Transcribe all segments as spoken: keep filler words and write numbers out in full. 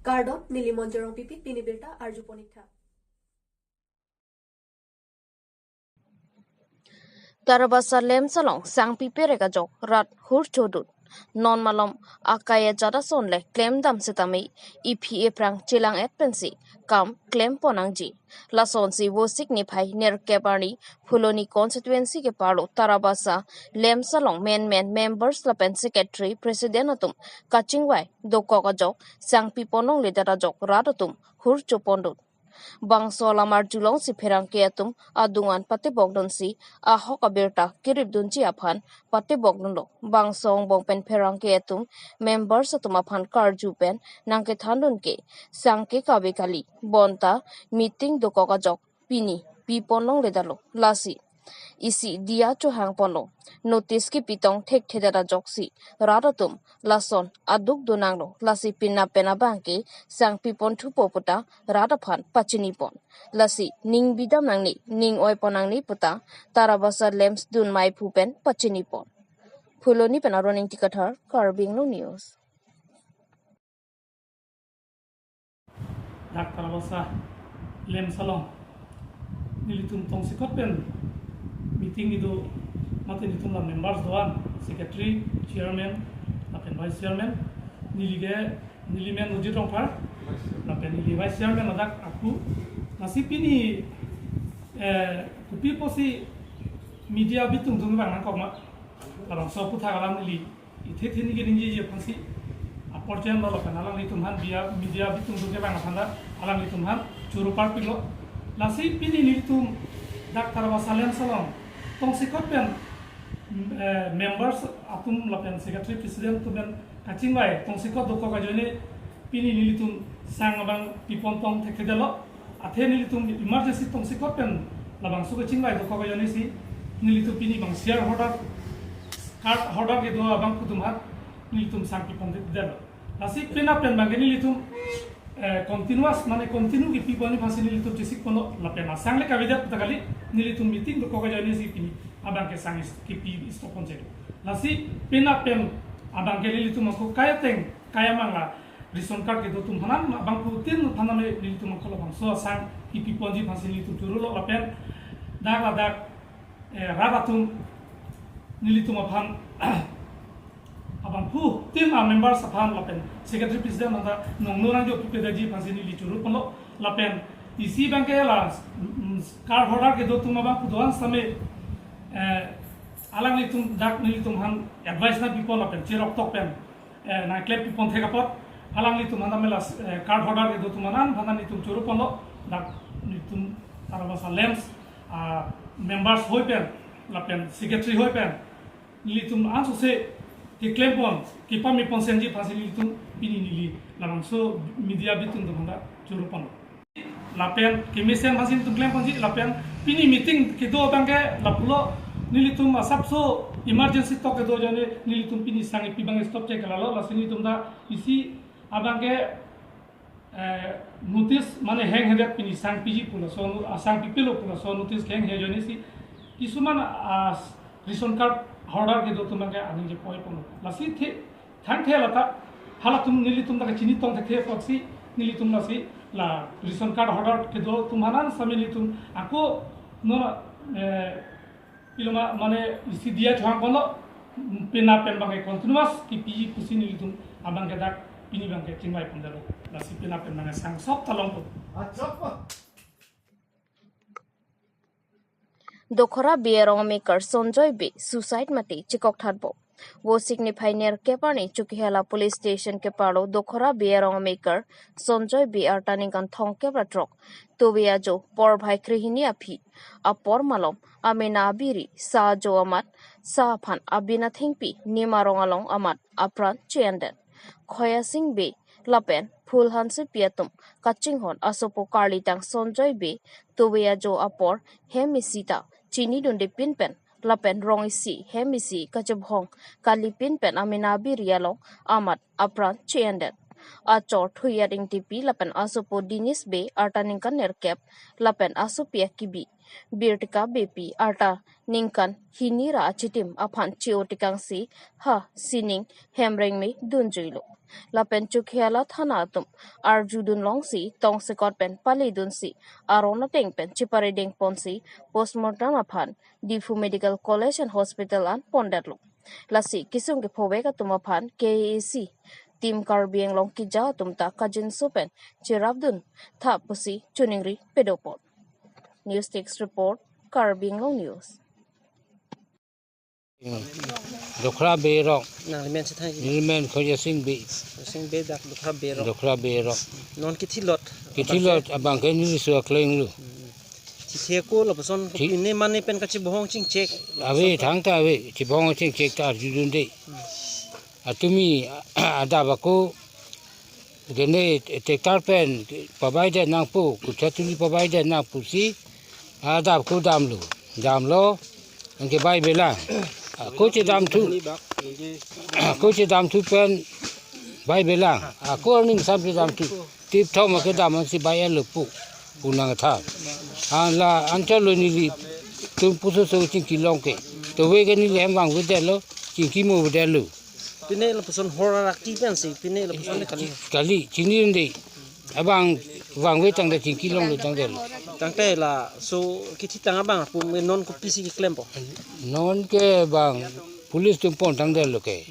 Kardom, neli Monjorong Pipi, pini birta arju ponik tha. Tarabasa LAMPS along sangpi perek ajok rat hur chodut. Non malom akai ajat ason le klemdam setame iphi eprang chelang-et pensi kam klem pon nangji. Lasonsi Vosik niphai nerkep arni Phuloni constituency keparlo Tarabasa LAMPS along menmen members lapen secretary president atum kachingvai dokok ajok sangpi pon longledet ajok rat atum hur chopondun. Bangso alam arjulongsi pherangke atum adung-an patebokdunsi ahok abirta kiripdunji aphan patebokdunlo. Bangso angbong pen pherangke atum members atum aphan karju pen nangkethandun ke sangke kave kali, bonta meeting dokok ajok pini pipon longledetlo. Lasi isi diya chohang ponlo. Notice kipitong thekthedet ajoksi rat atum lason aduk donanglo. Lasi penap pen abangke sangpi pon thupo puta rat aphan pachini pon. Lasi ning bidam nangne, ning oi pon nangne puta Tarabasa LAMPS dunmai phu pen pachini pon. Phuloni pen Aron Ingti Kathar, Karbi Anglong News. Dak Tarabasa LAMPS along nelitum tongsekot pen meeting kedo, mate nelitum la members do-an, secretary, chairman lapen vice chairman, neli ke, neli men Ujit Rongphar lapen neli vice chairman ladak aku. Lasi pini, eh, kopi pusi media bitung tung bang nangkok ma, labangso aputhak alam neli ithe theni keningjeji aphansi apor chen lo lapen alanglitum aphan media, media bitung tung kevang aphan ta alanglitum aphan choro parpiklo. Lasi pini nelitum dak Tarabasa LAMPS along tongsekot pen, mm, eh, members atum lapen secretary president atum pen kachingvai tongsekot dokok ajoine pini nelitum sang abang pipon tong thekthedetlo. Athe nelitum emergency tongsekot pen labangso kachingvai dokok ajoinesi nelitum pini bang share holder, card holder kedo abang atum aphan nelitum sangpi pon thekthedetlo. Lasi penap pen abangke nelitum, eh, continuous, mane continue kipi ponji aphansi nelitum chesik ponlo lapen asang le kavedet puta kali, nelitum meeting dokok ajoinesi pini abangke sang is-, kipi stop ponchelo. Lasi penap pen abangke nelitum ako kai ateng kai amang la ration card kedo atum aphan abangphutin aphan nelitum ako labangso asang kipi ponji aphansi nelitum chorolo lapen dak ladak, eh, rat atum nelitum aphan abangphutin a members aphan lapen secretary president aphan ta nongno nangjo pipedaji aphansi neli choro ponlo lapen isi abangke la, mm, card holder kedo atum abangphu do-an same, eh, alanglitum dak nelitum aphan advice nangpi pon lapen cherok tok pen, eh, nangklem pi pon thek apot alanglitum aphan ta mela, eh, card holder kedo atum aphan aphan nelitum choro ponlo dak nelitum Tarabasa LAMPS, ah, members hoi pen lapen secretary hoi pen nelitum ansose keklem pon, kepame pon senji aphansi nelitum pini neli labangso media bitung atum aphan ta choro ponlo. Lapen kemesen aphansi nelitum klem ponji lapen pini meeting kedo abangke lapulo nelitum asapso emergency tok kedo ajoine nelitum pini sang kipi abang stop chek lalo lasi nelitum ta isi abangke, eh, notice mane hanghedet pini sang piji pu laso, asang pipilo pu laso notice hanghe ajoinesi kisuman, ah, ration card holder kedo atum abangke aningje poi ponlo. Lasi the, thangthe lata halatum nelitum ta kachini tong thekthe apotsi nelitum lasi la ration card holder kedo atum aphan same nelitum ako non, eh, piloma mane isi diya chohang ponlo, penap pen abangke continuous kipi pusi nelitum abangke dak pini abangke chingvai pondetlo. Lasi penap pen abangke sang sop ta longpo. Dokhora Bey arong amekar Sonjoy Bey suicide mate chekok thatbom. Vosik niphai nerkep arni Chokihola Police Station keparlo Dokhora Bey arong amekar Sonjoy Bey arta ningkan thomkep ra throk Tobe ajo porbhai krehini aphi apor malom amena abiri sa ajo amat sa aphan abin athengpi nim arong along amat apran che-endet. Khoya Sing Bey lapen Phul Hansepi atum kachinghon asopo karlitang Sonjoy Bey Tobe ajo apor hem isi ta chinidunde pinpen lapen rong isi hem isi kachebhong kali pinpen amena abiri along amat apran che-endet. Achor Thuyat Ingtipi lapen asopo Dinis Bey arta ningkan nerkep lapen asopi akibi Birtika Beypi arta ningkan hini ra achitim aphan che-o tekangsi ha sining hemrengme dunjuilo. Lapen Chokihola thana atum arjudun longsi tongsekot pen paledunsi aron ateng pen cheparedengponsi postmortem aphan Diphu Medical College and Hospital an pondetlo. Lasi kesung kephovek atum aphan K A A C Team Karbi Anglong keja atum ta kajinso pen cherapdun tha pusi choningri padopon. News Desk Report, Karbi Anglong News. Dokhra Bey arong. Nangli men si thanji. Neli men Khoja Sing Bey. Sing Bey dak Dokhra Bey arong. Dokhra Bey arong. Non kithilot. Kithilot abang ke neli so akleng lo. Chitheko lapuson Thi- pine mane pen kachibohong chingchek. Ave, thangta ave, chibohong chingchek ta arjudunde. Atumi adap ako gene tractor pen pabaidet nangpo, kutha tuli pabaidet nangpo si adap ako damlo, damlo, anke baibelang. Ako chedamthu, ako chedamthu pen baibelang. Ako arni sam chedamthu. Tip thom akedam ansi bai-etlo pu, pu nangthan. An la anchot lo nelitum pusoso chingki long ke. Towe ke neli hem vangvedetlo, chingki mo vedetlo. Pine lapuson hor araki pensi, pine lapuson le kali. Kali, chininde. Abang vangve tangte chingki longlo tangtelo. Tangte laso kithitang abang apu non kopisi keklempo. Non ke bang police atum pon tangtelo ke.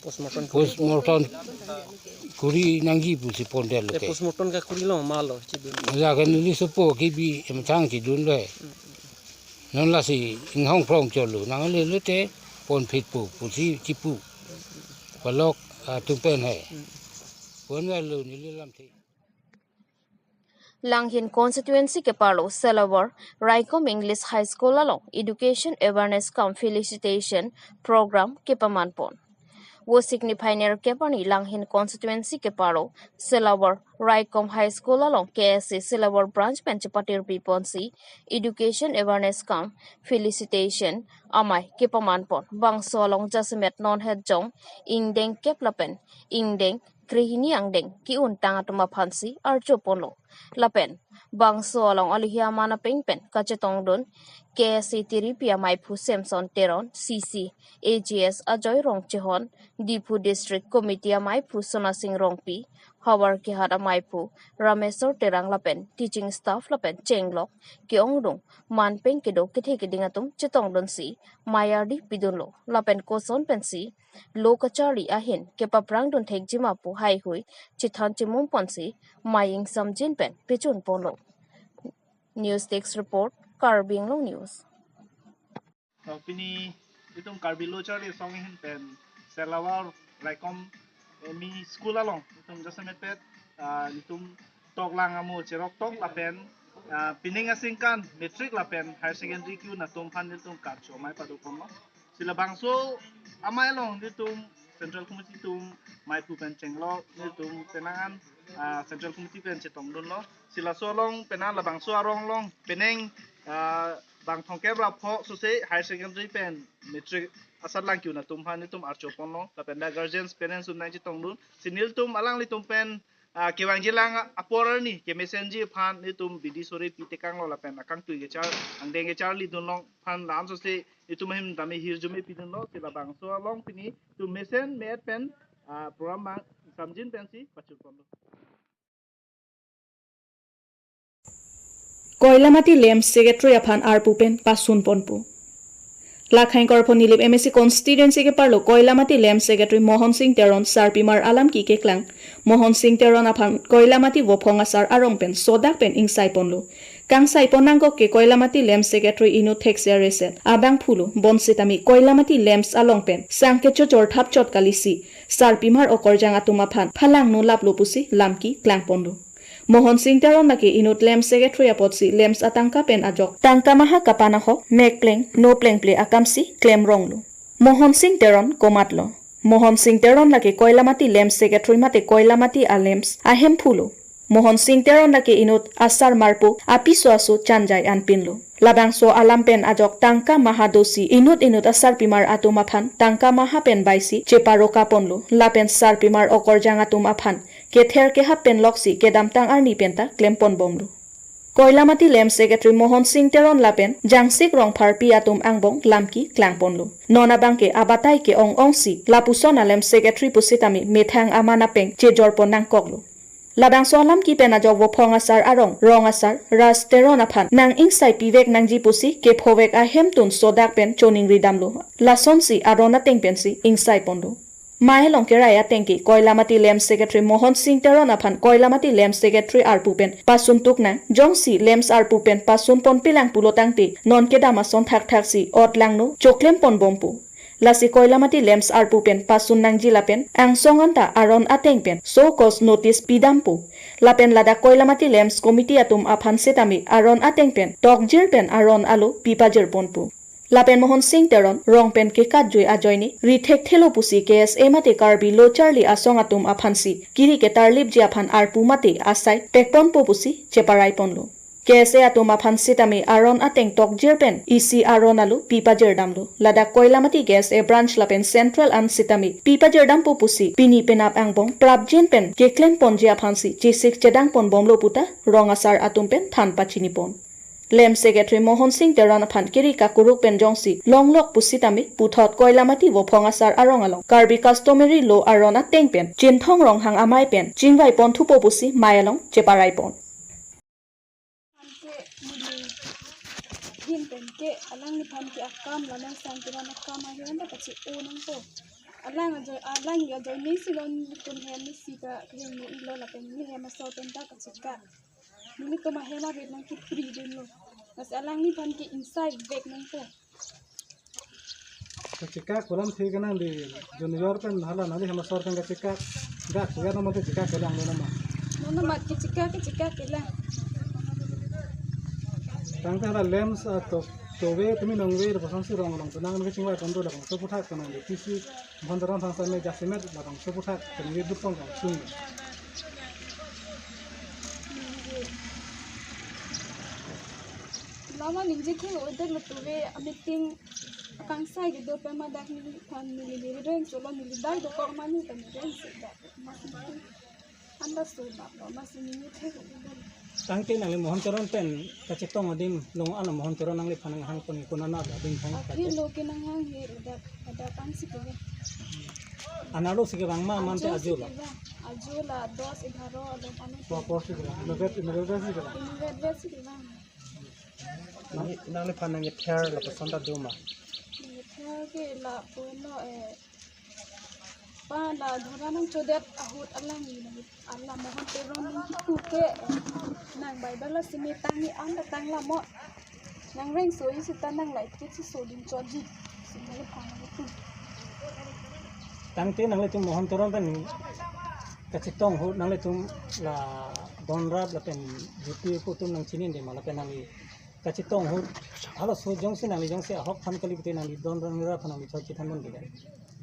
Postmortem. Postmortem kuri nangji pusi pondetlo Eh, ke. Postmortem kakuri long malo chidun. La ke neli sopo kebi emthang chidunlo he. Non lasi inghong phrong cholo nanglelo te ponphitpo pusi chipu. Palok atum pen he. Ponlo neli lamthe. Langhin constituency keparlo Selawar Raikom English High School along Education Awareness cum Felicitation Program kepamanpon. Vosik niphai nerkep arni Langhin constituency keparlo Selawar Raikom High School along K S A Selawar branch pen chepatirpiponsi Education Awareness cum Felicitation amei kepamanpon. Bangso along jasemet non hetjong ingdeng kep lapen ingdeng krehini angdeng ke-un tang atum aphansi arjoponlo. Lapen bangso along alihi aman apeng pen kachetongdun K S A tiripi amaiphu Samson Teron, C C, A G S Ajoy Rongchehon, Diphu District Committee amaiphu Sonasing Rongpi, Havarkehat amaiphu Ramesor Terang lapen teaching staff lapen chenglok ke-ongdung manpeng kedo kethe keding atum chetongdunsi mei ardi pidunlo. Lapen koson pensi lo kacharli ahin kepaprangdun thekjima pu haihui chethan chemumponsi mei ingsamjin pen pechunponlo. News Desk Report, Karbi Anglong News. Pini itum Karbi Lo Charli Asong ahin pen Selawar Raikom M E School along itum jasemet pet, ah, itum toklang amo cheroktok lapen, ah, pining aningkan matric lapen higher secondary ke-un atum aphan itum karcho amei padoponlo. Si labangso amei along itum Central Committee atum amaiphu pen chenglok itum penang an, ah, Central Committee pen chetongdunlo. Si laso along penang labangso arong along penang, ah, bang thomkep ra pho sose higher secondary pen matric asatlang ke-un atum aphan itum archoponlo. Lapen la guardians, parents atum nangchetongdun. Si nelitum alanglitum pen, ah, kevangjilang apor arni kemesenji aphan itum bidi sore pitekanglo lapen akangtui kechar angdeng kecharlidun long aphan lam sose itum ahin tame hirjume pidunlo. Si labangso along pini itum mesen me-et pen, ah, program bang samjin pensi pachunponlo. Koilamati LAMPS Secretary aphan arpu pen pasunponpo. Lakhang Korpho Nilip M A C constituency keparlo Koilamati LAMPS Secretary Mohon Sing Teron sarpimar alam kekeklang. Mohon Sing Teron aphan Koilamati Vophong asar arong pen sodak pen ingsaiponlo. Kangsaipon nangkok ke Koilamati LAMPS Secretary inut thekser reset abangphulo, bonsitame Koilamati LAMPS along pen sang kechochor thapchot kalisi sarpimar okorjang atum aphan phalangno laplo pusi lam keklangponlo. Mohon Sing Teron lake inut LAMPS Secretary apotsi LAMPS atangka pen ajok tangka maha kapan ahok mekpleng noplengple akamsi klemronglo. Mohon Sing Teron komatlo? Mohon Sing Teron lake Koilamati LAMPS Secretary mate Koilamati a-LAMPS ahemphulo? Mohon Sing Teron lake inut asarmarpo apiso aso chanjai anpinlo. Labangso alam pen ajok tangka maha dosi inut inut asarpimar atum aphan tangka maha pen baisi cheparokaponlo, lapen sarpimar okorjang atum aphan kether kehap pen loksi kedamtang arni penta klemponbomlo. Koilamati LAMPS Secretary Mohon Singh Teron lapen Jangsik Rongpharpi atum angbong lamki klangponlo. Non abangke abatai ke-ong-ongsi lapuson a-LAMPS Secretary pusitame methang aman apeng chejorpon nangkoklo. Labangso alamki pen ajok Vophong Asar arong, rong asar Ras Teron aphan nang-ingsai pivek nangji pusi kephovek ahemtun sodak pen choningri damlo. Lasonsi aron ateng pensi ingsaiponlo. Mai along kerai ateng ke Koilamati LAMPS Secretary Mohon Singh Teron aphan Koilamati LAMPS Secretary arpu pen pasuntuk nang, jongsi LAMPS arpu pen pasunponpelang pulo tangte non kedam ason thakthaksi ot langno choklemponbompo. Lasi Koilamati LAMPS arpu pen pasun nangji lapen angsong anta aron ateng pen show cause notice pidampo. Lapen ladak Koilamati LAMPS Committee atum aphan sitame aron ateng pen tokjir pen aron alo pipajirponpo. Lapen Mohon Singh Teron rong pen kekatjui ajoine rithekthelo pusi K S A mate Karbi Lo Charli Asong atum aphansi kiri ketarlipji aphan arpu mate asai tekponpo pusi cheparaiponlo. K S A atum aphan sitame aron ateng tokjir pen isi aron alo pipajirdamlo. Ladak Koilamati K S A branch lapen central an sitame pipajirdampo pusi pini penap angbong prapjin pen keklemponji aphansi chesik chedangponbomlo puta rong asar atum pen than pachinipon. LAMPS Secretary Mohon Singh Teron aphan kiri kakuruk pen jongsi longlok pusitame puthot Koilamati Vophong Asar arong along Karbi Customary Law aron ateng pen Chinthong Ronghang amei pen chingvaiponthupo pusi mai along cheparaipon. Anke neli hin pen ke alangliphan ke akam la nang sang kiran akam ahi anta kachi-o nangpo. Alang ajoine, alang ajoine si non nelitum hem isi ka kehingno-ilo lapen neli hem asor pen ta kachika. Nelitum ahem arit nangkipridunlo. Lasi alangliphan ke ingsaivek nangpo. Kachikak pulang thik nang di junior pen hala neli hem asor pen kachikak. Dak kuya nama tu chikak kelang lo nama. Nona mat kachikak, kachikak kelang. Tangte hala LAMPS ato tove tumi nongve lapuson si rong along penang nang kachingvaiponpo labangso aphuthak penang di P C Mohon Teron aphan sitame jasemet labangso aphuthak penang di dupong kang sung. Lama ningje ke order lo tove a-meeting akangsai kedo pen ma dak neliphan neli neli reng solo neli dai dokok mani ta neli reng si dak. Mas neli anda so dak lo mas neli neli thek lo. Tangte nangli Mohon Teron pen kachetong adim long ana Mohon Teron nangliphan nanghangpon ke konat adim thang. Aphi lo ke nanghang he dak dak angsi ke. Analo si kevang ma mante ajo lo. Ajo la dos egharo lo kami. Wa por si kevang. Inutvet inutvet si kevang. Inutvet si kevang. Nang nangliphan nangkether lapuson ta do ma? Nangkether ke lapu-an lo eh. Pa la dhora nangchodet ahut alang ni nang ala Mohon Teron nangkipu ke eh, nang Bible la simi tangni an ta tanglo mo. Nang reng so isi ta nang lai kit si so ding choji. Si nangliphan nangkipu. Tangte nanglitum Mohon Teron pen kachetong ahut nanglitum la donrap lapen juti pu atum nangchini de ma lapen nangli kachetong ahut halaso jongsi nangli jongsi ahok aphan kali pute nangli donrap aphan nangli choi chethan dun de.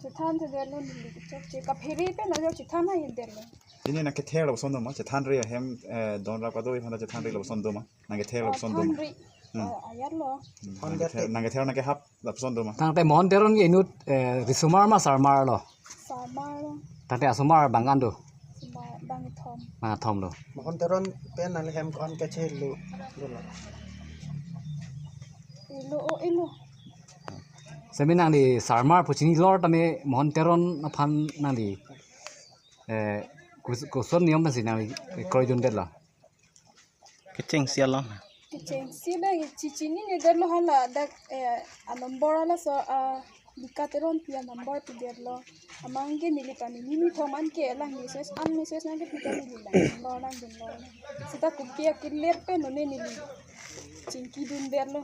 Chethan thedet lo neli chok che kaphere pen nangli chethan ha thedet lo. Pini nangkether lapuson do ma, chethanri ahem eh, donrap kadoi aphan chethanri lapuson do ma, nangkether lapuson do ma. Thanri. Hmm. Oh, ayat lo. Hmm, nangkether nangkether nangkehap lapuson do ma. Tangte Mohon Teron ke inut eh, risomar ma sarmar lo? Sarmar lo. Tangte asomar bang an do? Sima bang ithom. Bang ithom lo. Mohon Teron pen nangli hem ko-an kachelo. Dolo. Elo o elo. Semi nangli sarmar pu chinilor tame Mohon Teron aphan nangli eh, kus- koson niyom pensi nangli kroidundetlo? Kechengsi along. Kechengsi dak chichinine detlo hala dak eh, a-number halaso a Bika Teronpi a-number pidetlo. Amang ke neli pani nini thom an ke lang message an message nangkepi ta neli langdunlo langdunlo. Seta kumki akilir pen none neli chingkidundetlo.